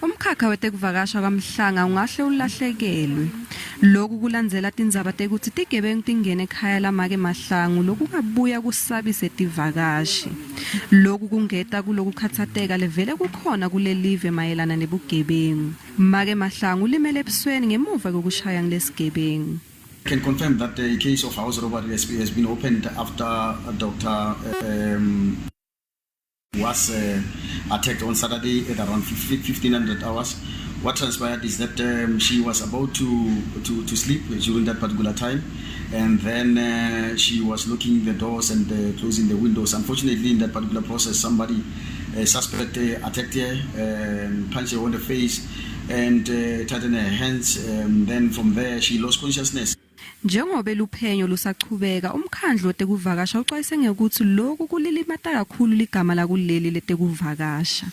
Umkhakha wetekuvakasha kwaMhlanga ungahle ulahlekelwe. Lokhu kulandzela tindzaba tekuthi tigebengu tingene ekhaya lamake Mahlangu lokukabuya kusabise tivakashi. Lokhu kungeta kuloku khathateka levele kukhona kulelive mayelana nebugebengu. Make Mahlangu limele ebusweni ngemuva kokushaya ngilesigebengu. Can confirm that the case of house robbery has been opened after Dr. Was attacked on Saturday at around 1500 hours. What transpired is that she was about to sleep during that particular time, and then she was locking the doors and closing the windows. Unfortunately, in that particular process, somebody suspect attacked her, punched her on the face, and tightened her hands. Then from there, she lost consciousness. Njengoba luphenyo lusachubeka umkhandlu wetekuvakasha uxwayise ngekuthi lokhu kulilimata kakhulu ligama la kuleli letekuvakasha.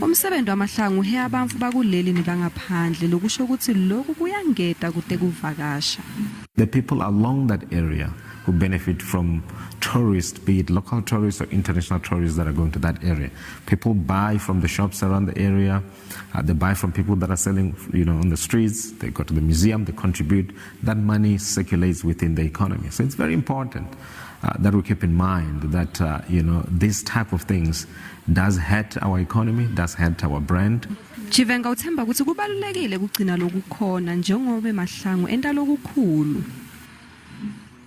Umsebenzi waMahlangu he abantu bakuleli nebangaphandle lokusho ukuthi lokhu kuyangeta kutekuvakasha. The people along that area who benefit from tourists, be it local tourists or international tourists that are going to that area. People buy from the shops around the area. They buy from people that are selling, on the streets. They go to the museum. They contribute. That money circulates within the economy. So it's very important that we keep in mind that this type of things does hurt our economy, does hurt our brand. Chivenga uthemba ukuthi kubalulekile kugcina lokukhona njengoba Mahlangu enta lokukhulu.